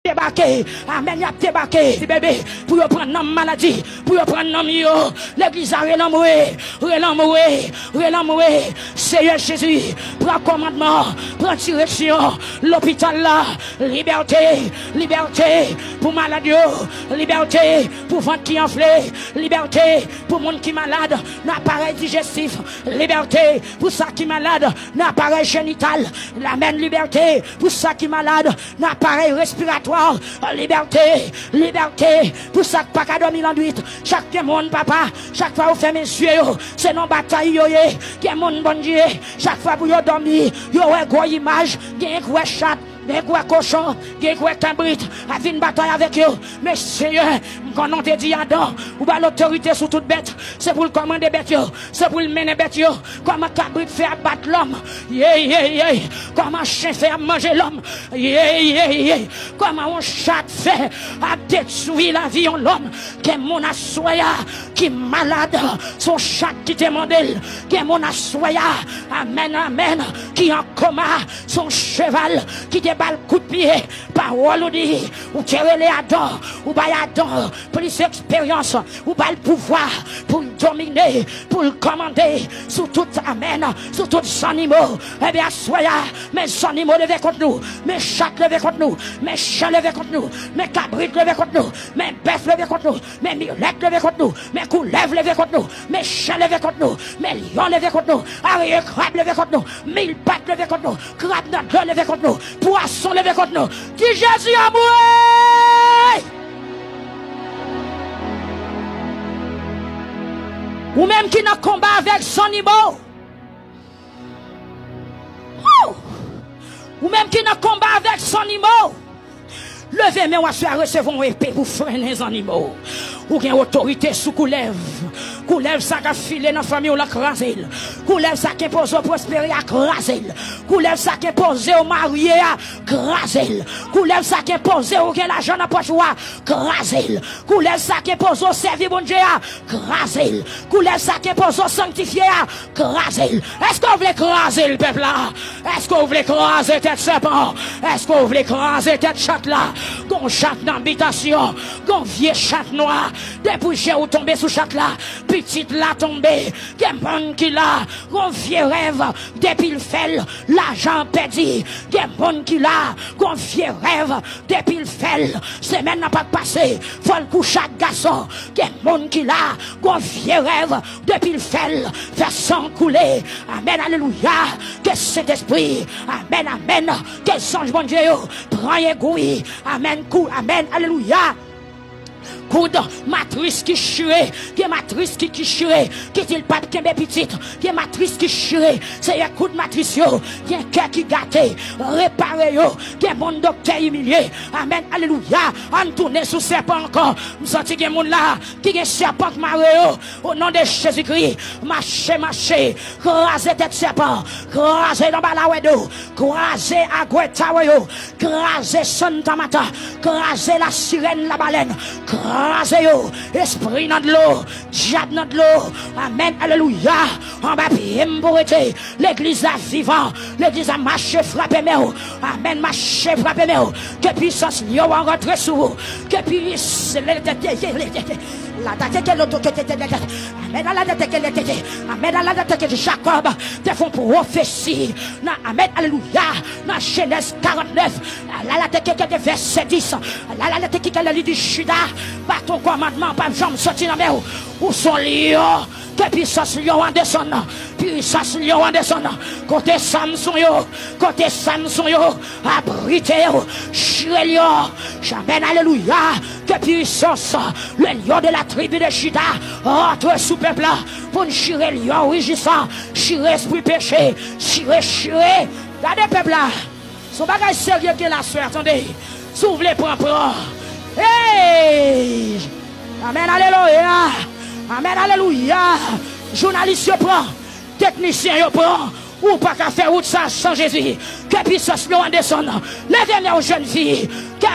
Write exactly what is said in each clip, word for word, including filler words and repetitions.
debake. Amèn, y ap debake. Ti bebe, pou yo pran nanm maladi, pou yo pran nanm yo. Legliz la relanmwe, relanmwe, relanmwe. Seyè Jezi, pran kòmandman, pran direksyon. Lopital la, libète, libète pou malad yo, libète pou vant ki anfle, libète pou moun ki malad nan aparèy dijestif, libète pou sa ki malad nan aparèy jenital. Amèn, libète pou sa ki malad nan aparèy respiratwa, libète, libète pou sa k pa ka dòmi lannwit. Chak gen moun, papa, chak fwa yo fèmen zye yo, se nan batay yo ye. Gen moun, Bondye, chak fwa pou yo dòmi, yo wè gwo imaj, gen k wè chat, gen k wè kochon, gen k wè kabrit ap vin batay avèk yo. Men Seyè, m konnen w te di Adan, ou ba l otorite sou tout bèt, se pou l kòmande bèt yo, se pou l mennen bèt yo. Kòman kabrit fè ap bat lòm? Yey, yey, yey. Kòman chen fè ap manje lòm? Yey, yey, yey. Kòman yon chat fè ap detwi lavi yon lòm? Gen moun aswè a ki malad, se yon chat ki te mande l. Gen moun aswè a, amèn, amèn, ki an koma, se yon cheval ki te ba l kout pye. Pawòl ou di, ou te rele Adan, ou bay Adan plis eksperyans, ou ba l pouvwa pou l domine, pou l kòmande sou tout, amèn, sou tout zannimo. Ebyen, aswè a, men zannimo leve kont nou, men chat leve kont nou, men chen leve kont nou, men kabrit leve kont nou, men bèf leve kont nou, men milèt leve kont nou, men koulèv leve kont nou, men chen leve kont nou, men lyon leve kont nou, arye krab leve kont nou, mil pat leve kont nou, krab nan dlo leve kont nou, pwason leve kont nou. Di Jezi anmwe! Ou menm ki nan konba avèk zannimo. Ou menm ki nan konba avèk zannimo. Leve men w aswè a, resevwa yon epe pou frennen zannimo. Ou gen otorite sou koulèv. Koulèv sa k ap file nan fanmi w lan, kraze l. Koulèv sa k enpoze w pwospere a, kraze l. Koulèv sa k enpoze w marye a, kraze l. Koulèv sa k enpoze w gen lajan nan pòch ou a, kraze l. Koulèv sa k enpoze w sèvi Bondye a, kraze l. Koulèv sa k enpoze w sanktifye a, kraze l. Èske w vle kraze l, pèp la? Èske w vle kraze tèt sèpan? Èske w vle kraze tèt chat la? Gon chat nan bitasyon, gon vye chat nwa. Depi je w tonbe sou chat la, pitit la tonbe. Gen moun ki la, gon vye rèv, depi l fè l, lajan pèdi. Gen moun ki la, gon vye rèv, depi l fè l, semèn nan pa t pase, fò l kouche ak gason. Gen moun ki la, gon vye rèv, depi l fè l, fè san koule. Amèn, alelouya. Ke Sentespri, amèn, amèn, ke zanj Bondye yo pran egou, amèn, kou, amèn, alelouya. Koud matris ki chire, gen matris ki, ki chire, ki di l p ap kenbe pitit, gen matris ki chire. Seyè, koud matris yo, gen kè ki gate, repare yo. Gen moun doktè imilye. Amèn, alelouya. Ann tounen sou sèpan ankò. M santi gen moun la ki gen sèpan k mare yo. O non de Jezikri, mache, mache, kraze tèt sèpan, kraze lanbalawèdo, kraze agwetawo yo, kraze santamata, kraze lasirèn labalèn, kraze yo, espri nan dlo, dyab nan dlo. Amèn, alelouya. Anba pye m pou rete. Legliz la vivan. Legliz la mache frape men w. Amèn, mache frape men w. Ke pisans lyon an rantre sou ou. Ke pis la ta ke ke loto ke te te te. Amèn, ala te ke le te te. Amèn, ala te ke Jakòb te fè yon pwofesi. Nan, amèn, alelouya. Nan Jenèz karantnèf, ala la te ke ke vèsè dis. Ala la te ke ke li di Jida, baton kòmandman p ap janm soti nan men w. Ou se yon lyon. Ke pisans lyon an desann. Pisans lyon an desann. Kote Samson yo, kote Samson yo abrite yo, chire lyon. Amèn, alelouya. Ke pisans, le lion de la tribu de Juda, rantre sou pèp la pou n chire lyon rijisan, chire espri peche, chire, chire. Gade pèp la. Se yon bagay serye k gen la, sè, tande. Si w vle pran, pran. Hey! Amèn, alelouya. Amèn, alelouya. Jounalis yo pran. Teknisyen yo pran. Ou pa ka fè wout sa san Jezi. Ke pisans lyon an desann. Leve men w, jèn fi. Ke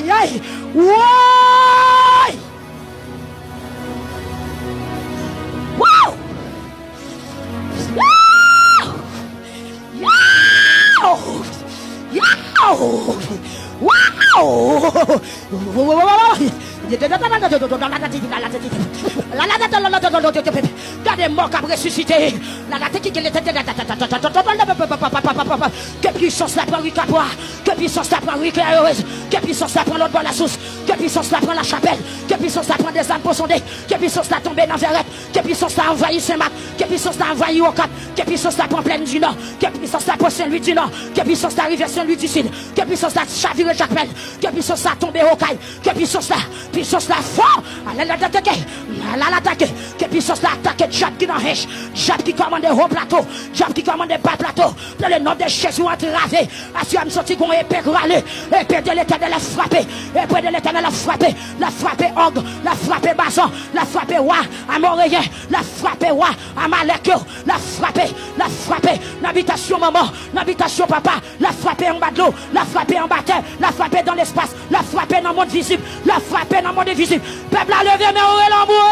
ay, ay. Woy! Wow! Wow! Yow! Yow! Wow! Gade mò k ap resisite. Ke pisans la pran Rikapwa. Ke pisans la pran Riklè Erez. Ke pisans la pran lòt bò lasous. Ke pisans la pran Lachapèl. Ke pisans la pran Dezam Pon Sonde. Ke pisans la tonbe nan Vèrèt. Ke pisans la anvayi Senmak. Ke pisans la anvayi Okap. Ke pisans la pran Plèn di Nò. Ke pisans la pran Sen Lwi di Nò. Ke pisans la rive Sen Lwi di Sid. Ke pisans la chavire Jakmèl. Ke pisans la tonbe Okay. Ke pisans la, pisans la fò. Al al atake. Al al atake. Ke pisans la atake dyab ki nan Hench. Dyab ki kòmande Wo Plato. Dyab ki kòmande Ba Plato. Dans le nom de Jésus, antrave. Aswè a m santi gon epe k rale. Epe de Letènèl ap frape. Epe de Letènèl ap frape. L ap frape Og. L ap frape Bazan. L ap frape wa Amoreyen. L ap frape wa Amalèk yo. L ap frape. L ap frape nan bitasyon manman, nan bitasyon papa. L ap frape anba dlo. L ap frape anba tè. L ap frape dans l'espace. L ap frape nan mond vizib. L ap frape nan mond envizib. Pèp la, leve men w, rele anmwe.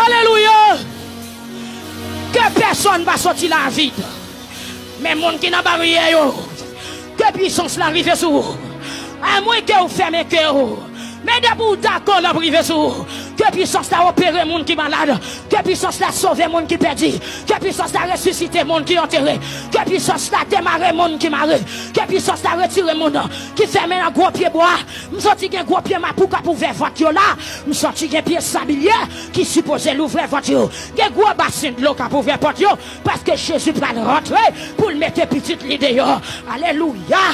Alelouya! Ke pèsonn pa soti la vid. Men moun ki nan baryè yo, ke pisans la rive sou ou. Amwen ke w fèmen kè w, men depi w dakò l ap rive sou ou. Ke pisans la opere moun ki malad. Ke pisans la sove moun ki pèdi. Ke pisans la resisite moun ki antere. Ke pisans la demare moun ki mare. Ke pisans la retire moun ki fèmen nan gwo pye bwa. M santi gen gwo pye mapou k ap ouvè vant yo la. M santi gen pye sabilye ki sipoze louvri vant yo. Gen gwo basen dlo k ap ouvè pòt yo, paske Jezi pral rantre pou l mete pitit li deyò. Alelouya!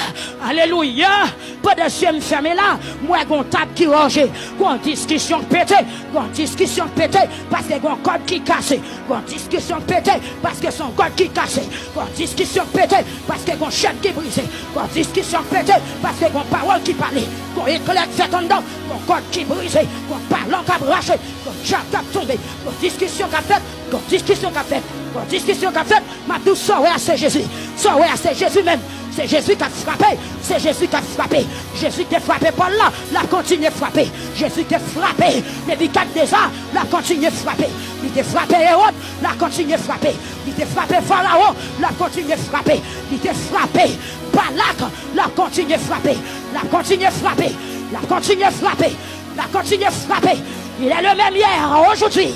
Alelouya! Pandan zye m fèmen la, m wè gon tab ki ranje, gon diskisyon k pete, gon diskisyon k pete, paske gon kòd ki kase, gon diskisyon k pete, paske se yon kòd ki kase, gon diskisyon k pete, paske gon chèn ki brize, gon diskisyon k pete, paske gon pawòl ki pale, gon eklè k fèt anndan, gon kòd ki brize, gon balon k ap rache, gon dyab k ap tonbe, gon diskisyon k ap fèt, gon diskisyon k ap fèt, gon diskisyon k ap fèt. M ap di w sa w wè a se Jezi. Sa w wè a se Jezi menm. Se Jezi k ap frape. Se Jezi k ap frape. Jezi te frape Pòl la, l ap kontinye frape. Jezi te frape Nebikadneza, l ap kontinye frape. Li te frape Ewòd, l ap kontinye frape. Li te frape Farawon, l ap kontinye frape. Li te frape Balak, l ap kontinye frape. L ap kontinye frape. L ap kontinye frape. L ap kontinye frape. Il est le même hier, aujourd'hui,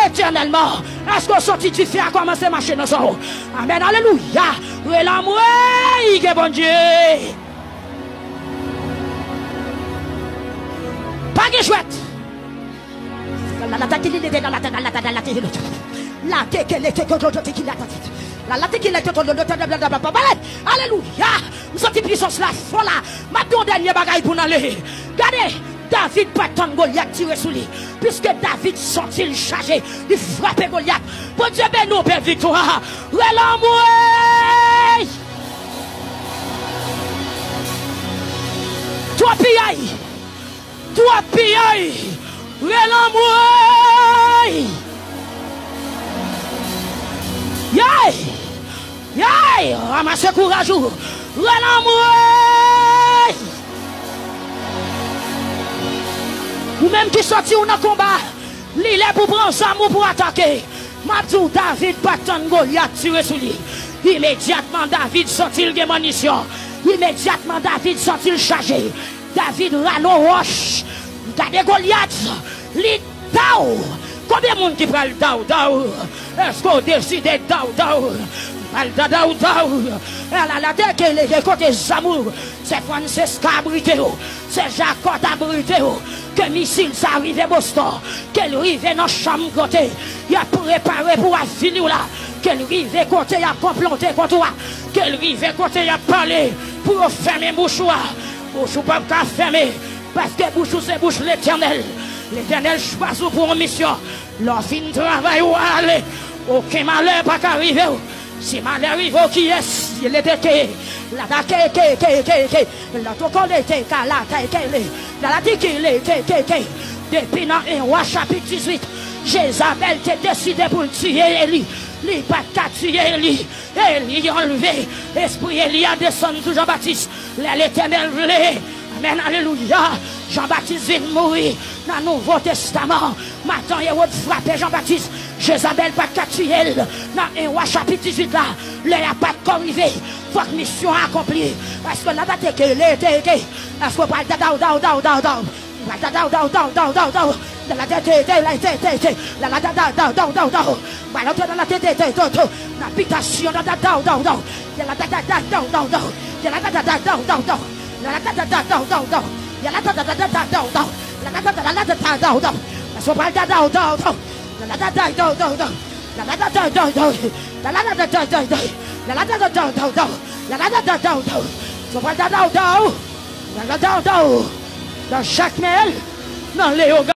éternellement. Èske w santi dife a kòmanse mache nan san w? Amèn, alelouya. Rele anmwe, gen Bondye. Pa gen jwèt. Alelouya. M santi pisans la fò la. M ap di yon dènye bagay pou n ale. Gade, David pa t tann Golyat tire sou li. Piske David santi l chaje, li frape Golyat. Bondye beni w, bèl viktwa. Rele anmwe! Twòp piyay! Twòp piyay! Rele anmwe! Yay! Yay! Ranmase kouraj ou! Rele anmwe! Ou menm ki santi w nan konba, li lè pou pran zam ou pou atake. M ap di w, David pa t tann Golyat tire sou li. Imedyatman, David santi l gen mannisyon. Imedyatman, David santi l chaje. David rale yon wòch. Gade Golyat, li daw. Konbyen moun ki pral daw daw? Èske w deside daw daw? Pral daw daw daw. Ala la teke lege kote zam ou. Sè Franseska abrite w. Sè Jakòt abrite w. Ke misil sa rive Boston. Ke l rive nan chanm kote y ap prepare pou avili w la. Ke l rive kote y ap konplonte kont ou a. Ke l rive kote y ap pale pou yo fèmen bouch ou a. Bouch ou p ap ka fèmen, paske bouch ou se bouch Letènèl. Letènèl chwazi w pou yon misyon. Lè w fin travay ou ale, okenn malè pa ka rive w. Si malè rive w, kiyès? Leteke, ladake, ke, ke, ke, ke. Lòt ou kole te ka la tèkele, la la di ki le te te te. Depi nan en Wa chapit dizuit, Jezabèl te deside pou l tiye Eli. Li pa t ka tiye Eli. Eli anlve. Espri Eli a desann sou Jan Batis. Lè Letènèl vle. Amèn, alelouya. Jan Batis vin mouri nan Nouvo Testaman. Madan Ewòd frape Jan Batis. Jezabèl pa t ka tiye l. Nan en Wa chapit dizuit la, lè a pa t ko rive. Fòk misyon an akonpli. Paske la ta te ke le te ke. Paske w pral ta daw daw daw daw daw. Pral ta daw daw daw daw daw daw. La la te te te la te te te. La la ta daw daw daw daw daw daw. Pral antre nan la te te te to to. Nan bitasyon nan ta daw daw daw. Ya la ta ta daw daw daw daw. Ya la ta ta daw daw daw daw. Ya la ta ta daw daw daw daw. Ya la ta ta daw daw daw daw. La la ta ta la la ta ta daw daw. Paske w pral ta daw daw daw. La la ta daw daw daw daw. La la ta daw daw daw. La la ta daw daw daw. La la ta daw daw daw daw. La la ta daw daw daw. Paske w pral ta daw daw. La la daw daw. Nan Jakmèl, nan Leyogàn.